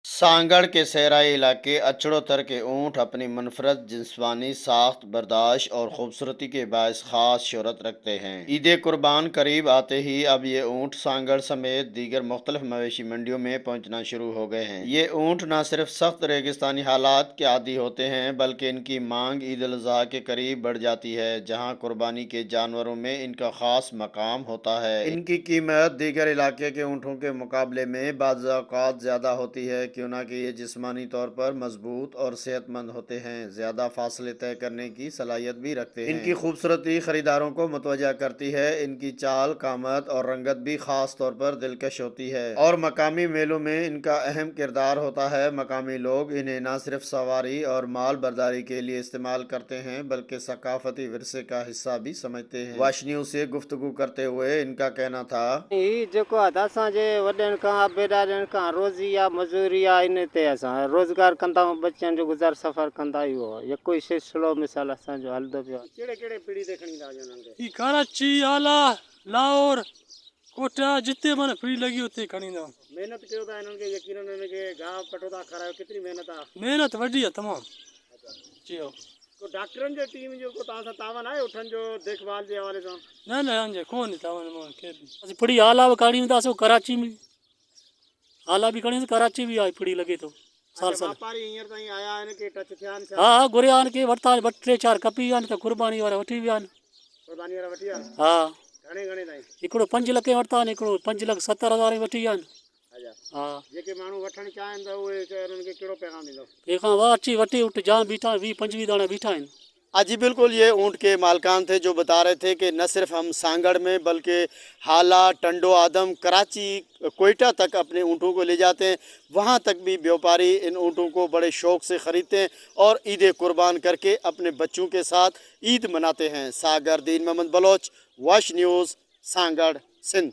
सांगड़ के सहराई इलाके अचड़ोथर के ऊँट अपनी मुनफरद जिस्मानी साख्त, बर्दाश्त और ख़ूबसूरती के बायस ख़ास शोहरत रखते हैं। ईद कुर्बान करीब आते ही अब ये ऊँट सांगड़ समेत दीगर मुख्तलिफ मवेशी मंडियों में पहुँचना शुरू हो गए हैं। ये ऊँट न सिर्फ सख्त रेगिस्तानी हालात के आदी होते हैं बल्कि इनकी मांग ईद उल अज़हा के करीब बढ़ जाती है, जहाँ कुर्बानी के जानवरों में इनका ख़ास मकाम होता है। इनकी कीमत दीगर इलाके के ऊँटों के मुकाबले में बाज़ औक़ात ज़्यादा होती है, क्यों ना कि ये जिस्मानी तौर पर मजबूत और सेहतमंद होते हैं, ज़्यादा फासले तय करने की सलाहियत भी रखते हैं। इनकी खूबसूरती ख़रीदारों को मुतवज्जह करती है। इनकी चाल, कामत और रंगत भी ख़ास तौर पर दिलकश होती है और मकामी मेलों में इनका अहम किरदार होता है। मकामी लोग इन्हें न सिर्फ सवारी और माल बर्दारी के लिए इस्तेमाल करते हैं बल्कि सकाफती विरसे का हिस्सा भी समझते हैं। वाश न्यूज़ से गुफ्तगू करते हुए इनका कहना था, ही जेको आहे त असांजे वॾनि खां आबे ॾाॾनि खां रोज़ी आहे, मज़ूरी आहे, इन ते असां रोज़गार कंदा आहियूं, बच्चनि जो गुज़ार सफ़र कंदा आहियूं। इहो यको ई सिलसिलो मिसाल असांजो हलंदो पियो आहे। कहिड़े कहिड़े पीढ़ी ते खणी था वञो उन्हनि खे? ही कराची, आला, लाहौर, कोटा, जिते माना पीढ़ी लॻी उते खणी ईंदा। महिनत कयो था इन्हनि खे, यकीनन इन्हनि खे घाह पठो था खारायो, केतिरी महिनत आहे? महिनत वॾी आहे तमामु। जी हा। को डॉक्टरनि जे टीम जो को तव्हां सां तावन आहे उठनि जो देखभाल जे हवाले सां? न न, अंजे कोन तावन मां केरु। असीं पीढ़ी आला बि काढी वेंदासीं, कराची में आला बि खणी, कराची बि आहे पीढ़ी लॻे थो साल साल। वापारी हींअर ताईं आया आहिनि के टच थिया आहिनि? हा हा, घुरिया आहिनि, के वरिता आहिनि, ॿ टे चारि कपी विया आहिनि त कुर्बानी वारा वठी विया आहिनि। कुर्बानी वारा वठी विया आहिनि? हा। घणे घणे ताईं? हिकिड़ो 5 लख वरिता आहिनि, हिकिड़ो 5,70,000 वठी विया आहिनि। अच्छा। हा। जेके माण्हू वठणु चाहिनि त उहे उन्हनि खे कहिड़ो पैगाम ॾींदो? तंहिंखां वाह अची वठी उठ जाम बीठा, 20-25 दाणा बीठा आहिनि। जी बिल्कुल, ये ऊँट के मालकान थे जो बता रहे थे कि न सिर्फ हम सांगड़ में बल्कि हाला, टंडो आदम, कराची, कोयटा तक अपने ऊँटों को ले जाते हैं। वहाँ तक भी व्यापारी इन ऊँटों को बड़े शौक़ से ख़रीदते हैं और ईद कुर्बान करके अपने बच्चों के साथ ईद मनाते हैं। सागर दीन मोहम्मद बलोच, वाश न्यूज़, सांगड़, सिंध।